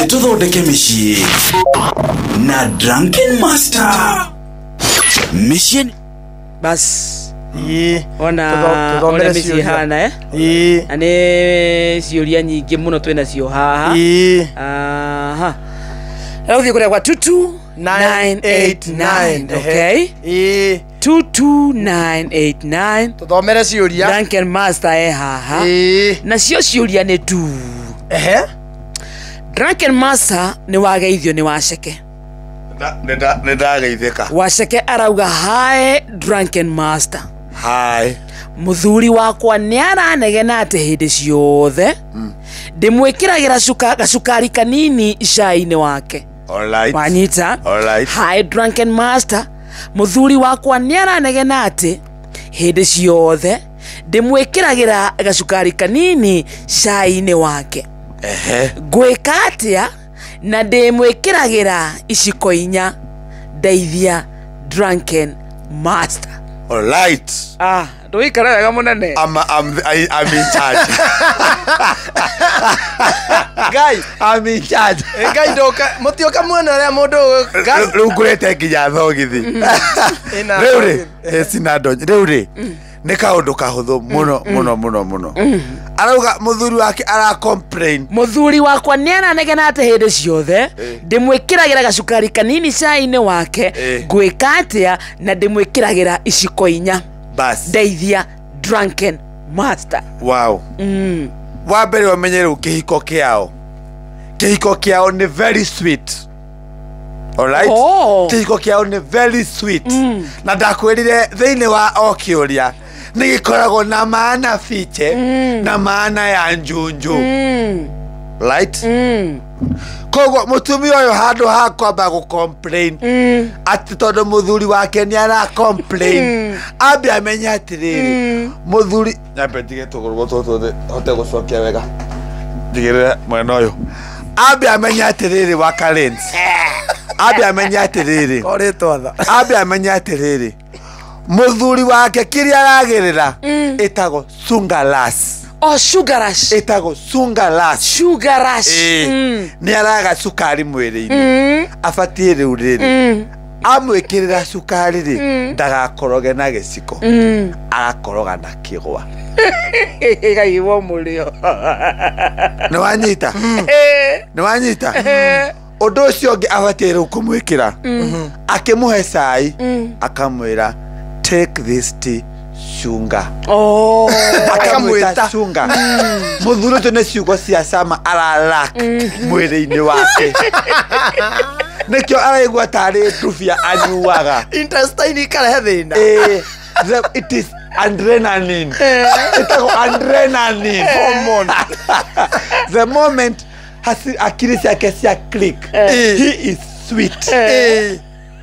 Thiĩ tũthondeke mĩciĩ na Drunken Master. Mĩciĩ Bas. Ĩĩ. Ona Tũthomere ũrĩa mĩciĩ ciũria. ĩhana, eh? Ĩĩ. Na nĩ ciũria nyingĩ mũno twĩ nacio haha. Ĩĩ. Aha. Rĩu thiĩ kũrĩa kwa 22989, okay? Ĩĩ. 22989. Tũthomere ciũria. Drunken Master e haha. Ĩĩ. Nacio ciũria nĩ tu. Ehe. Drunken Master nĩ wageithio nĩ Waceke. Nĩ ndageithĩka. Waceke arauga, "Hi Drunken Master." Hi. Mũthuri wakwa nĩ aranegena atĩ hĩndĩ ciothe ndĩmwĩkĩragĩra gacukari kanini cai-inĩ wake. Alright. Wanyita? Alright. Hi Drunken Master, mũthuri wakwa nĩ aranegena atĩ hĩndĩ ciothe ndĩmwĩkĩragĩra gacukari kanini cai-inĩ wake. Ehe. Ngwĩka atĩa na ndĩmwĩkĩragĩra iciko 4? Ndeithia, Drunken Master. Alright. Ah, ndũikare wega mũnene. I'm in charge. Ngai. I'm in charge. Ĩ, Ngai ndũka mũtioka muone ũrĩa mũndũ Ngai. Rĩu ngũrĩte nginya thogithi. Ĩna Rĩu rĩ, cina ndonyi. Rĩu rĩ, nĩ kaũndũ kahũthũ mũno mũno mũno mũno. Arauga mũthuri wake ara complain. Mũthuri wakwa nĩ aranegena atĩ hĩndĩ ciothe ndĩmwĩkĩragĩra gacukari kanini cai-inĩ wake. Ngwĩka atĩa na ndĩmwĩkĩragĩra iciko 4? Bas. Ndeithia, Drunken Master. Wow. Wa mbere ũmenye rĩu kĩhiko kĩao. Kĩhiko kĩao nĩ very sweet. Alright? Oh. Kĩhiko kĩao nĩ very sweet. Na ndakwĩrire thĩinĩ wa o kĩũria nĩ gĩkoragwo na maana fiche na maana ya njunju. Right? Koguo mũtumia ũyũ handũ ha kwamba gũ complain atĩ tondũ mũthuri wake nĩ ara complain, ambe amenye atĩrĩrĩ, mũthuri, nyambe ndige tũgũrũ tũtũ hote gũcokia wega, ndigĩrĩre mwena ũyũ, ambe amenye atĩrĩrĩ, wa Karens, ambe amenye atĩrĩrĩ, Orĩtwo tha. ambe amenye atĩrĩrĩ, mũthuri wake kĩrĩa aragĩrĩra ĩtagwo sungalas. Oh, sugar rush. Ĩtagwo sugar rush. Sugar rush. Ĩĩ. Nĩ araga cukari mwĩrĩ-inĩ. Abatiĩ rĩu rĩrĩ amwĩkĩrĩra cukari rĩ, ndagakoroge na gĩciko, agakoroga na kĩgwa. Ĩkaigwo mũrĩo. Nĩ wanyita? Nĩ wanyita? Ũndũ ũcio ũngĩ abatiĩ rĩu kũmwĩkĩra, akĩmũhe cai akamwĩra, "Take this tea, sugar." Oh. Akamwĩta Akamwĩta. Sugar. Mũthuri ũcio nĩ ciugo cia cama aralak mwĩrĩ-inĩ wake, nĩkĩo araigua tarĩ ndubia anyuaga. Intestine ikarehe thĩna. Eh, it is adrenaline, ĩtagwo adrenaline hormone. The moment akili ciake cia click, he is sweet.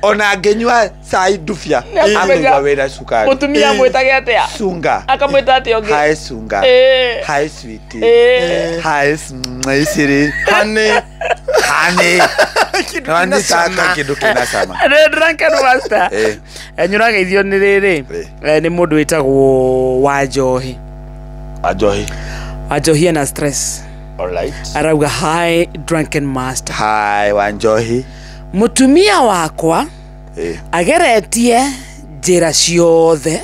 Ona angĩnyua cai ndubia Nĩakũmenya. akũigua wĩna cukari. Mũtumia amwĩtage atĩa? Sunga. Akamwĩta atĩa ũngĩ? Hi sunga. Hi sweetie. Hi siri. Honey. Honey. Kĩndũ kĩna Nĩwanyita? cama. Kĩndũ kĩna cama. Nĩ Drunken Master. Nyũrageithio nĩ rĩrĩ, nĩ mũndũ wĩtagwo Wanjohi. Wanjohi. Wanjohi ena stress. Alright. Arauga, "Hi Drunken Master." Hi Wanjohi. Mũtumia wakwa ageretie njĩra ciothe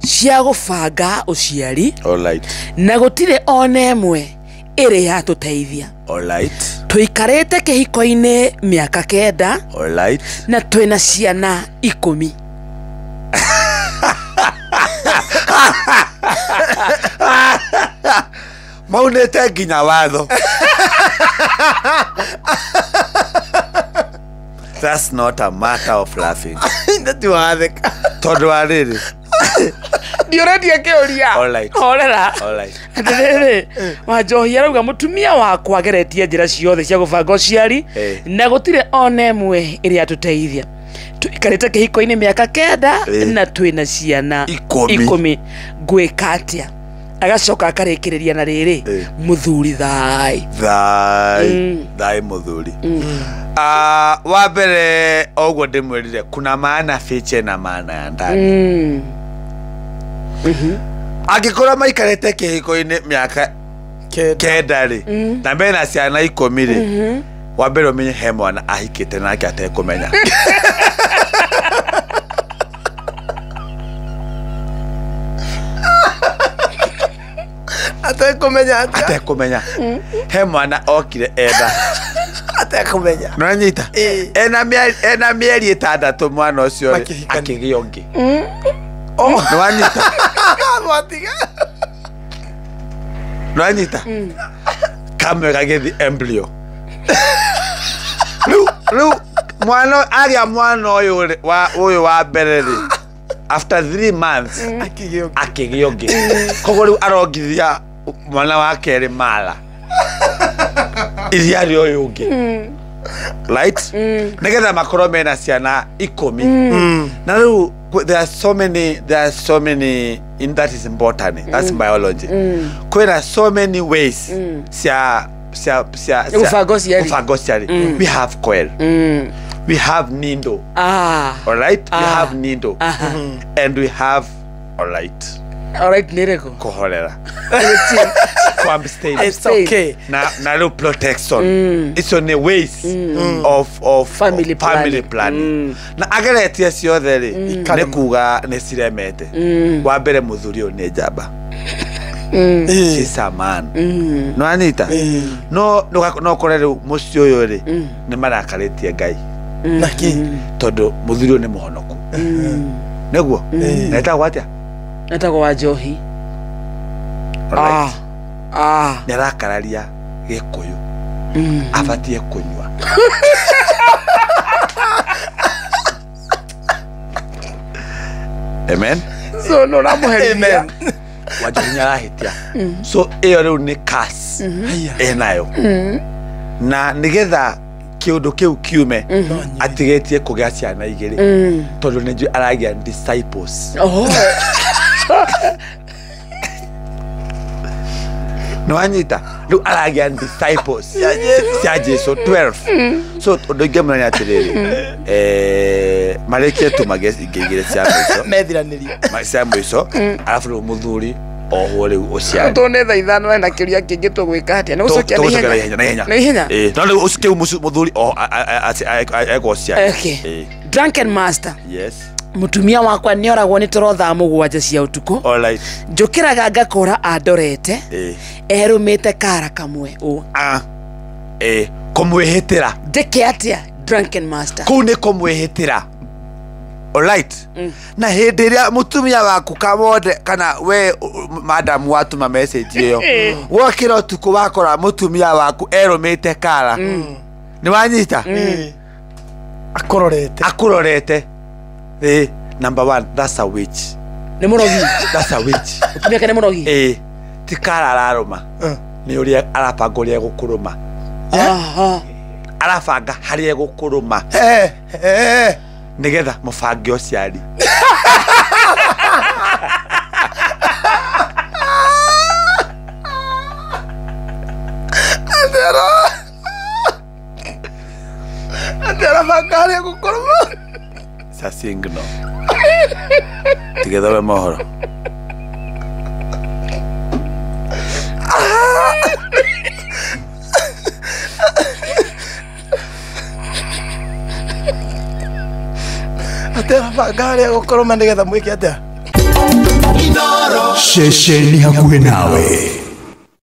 cia gũbanga ũciari na gũtirĩ ona ĩmwe ĩrĩ yatũteithia. Tũikarĩte kĩhiko-inĩ mĩaka 9 na twĩna ciana 10. Maunĩte nginya watho. That's not a matter of laughing. Ndatiwatheka. Tondũ wa rĩrĩ. Ndiũretie kĩũria. Horera. Atĩrĩrĩ, Wanjohi arauga mũtumia wakwa ageretie njĩra ciothe cia gũbanga ũciari na gũtirĩ ona ĩmwe ĩrĩa yatũteithia. Tũikarĩte kĩhiko-inĩ mĩaka 9 na twĩna ciana 10. 10. Ngwĩka atĩa? Agacoka akarĩkĩrĩria na rĩrĩ, mũthuri thai. Thai. Thai mũthuri. Ah, wa mbere oguo ndĩmwĩrire, kuna maana fiche na maana ya ndani. Angĩkorwo maikarĩte kĩhiko-inĩ mĩaka 9. 9 rĩ, na mena ciana 10 rĩ, Wa mbere ũmenye he mwana ahikĩte nake atekũmenya. Atekũmenya atĩa? Atekũmenya. He mwana okire enda. Atekũmenya. Nĩwanyita? Ena mĩeri 6 mwana ũcio akĩgĩa ũngĩ. Nĩwanyita? Mwatiga. Nĩwanyita? Kamwe gagĩthiĩ embryo. Rĩu mwana agĩa mwana ũyũ wa mbere rĩ, after 3 months akĩgĩa ũngĩ. Koguo rĩu arongithia mwana wa kerĩ mara iria rĩa ũyũ ũngĩ. Right? Nĩgetha makorwo mena ciana 10. Na rĩu there are so many in that is botany, that's biology. Kwĩna so many ways cia ũbango ciari. We have coil. We have nindo. All right? We have nindo. And we have all right. All right, nireko. Kuhorera. It's okay. Na rĩu protection. It's on the ways of family planning. Na ageretie ciothe rĩ, nĩ kuga nĩ ciremete. Wa mbere mũthuri ũyũ nĩ njamba. She's a man. No anita. No no kore rĩu mũciĩ ũyũ rĩ, nĩ marakarĩtie Ngai. Naki tondũ mũthuri ũyũ nĩ mũhonoku. Nĩguo? Na etagwo atĩa? Etagwo wa Njohi. Nĩ arakararia Gĩkũyũ. Abatie kũnyua. Amen. So no ramũherithia. Wa Njohi nĩ arahĩtia. So ĩyo rĩu nĩ curse ĩnayo. Na nĩgetha kĩũndũ kĩu kiume atigĩtie kũgĩa ciana 2 tondũ nĩ njũĩ aragĩa disciples. Nĩwanyita? Rĩu aragĩa disciples cia Jesu 12. So ũndũ ingĩmwĩra nĩ atĩrĩrĩ, marĩkie tu magĩe ingĩ 2 cia mũico. Methiranĩrie. Cia mũico, arabu rĩu mũthuri ohwo rĩu ũciari. Tũne thaa 5 ena kĩũria kĩngĩ tũgwĩka atĩa? Nĩ gũcokia na ihenya? Na ihenya? No rĩu kĩu mũthuri ekwo ũciari. Okay. Drunken Master. Yes. Mũtumia wakwa nĩ oragwo nĩ toro thaa 7 cia ũtukũ. All right. Njũkĩraga ngakora andorete. Erũmĩte kara kamwe ũ. Kũmwĩhĩtĩra. Ndĩke atĩa Drunken Master? Kũu nĩ kũmwĩhĩtĩra. All right. Na hĩndĩ ĩrĩa mũtumia waku kamwothe kana we madam watũma message ĩyo, wokĩra ũtukũ wakora mũtumia waku erũmĩte kara. Nĩ wanyita? Akororete. Akurorete. Number 1, that's a witch. Nĩ mũrogi. That's a witch. Mũtumia ke nĩ mũrogi? Ti kara ararũma. Nĩ ũrĩa arabanga ũrĩa egũkũrũma. Arabanga harĩa egũkũrũma. Nĩgetha mũbange ũciari. Atĩ arabanga harĩa egũkũrũma. Sasingno. Tigethome mohoro. Atĩ arabanga harĩa egũkũrũma nĩgetha mwĩke atĩa? Ceceni hakuhĩ nawe.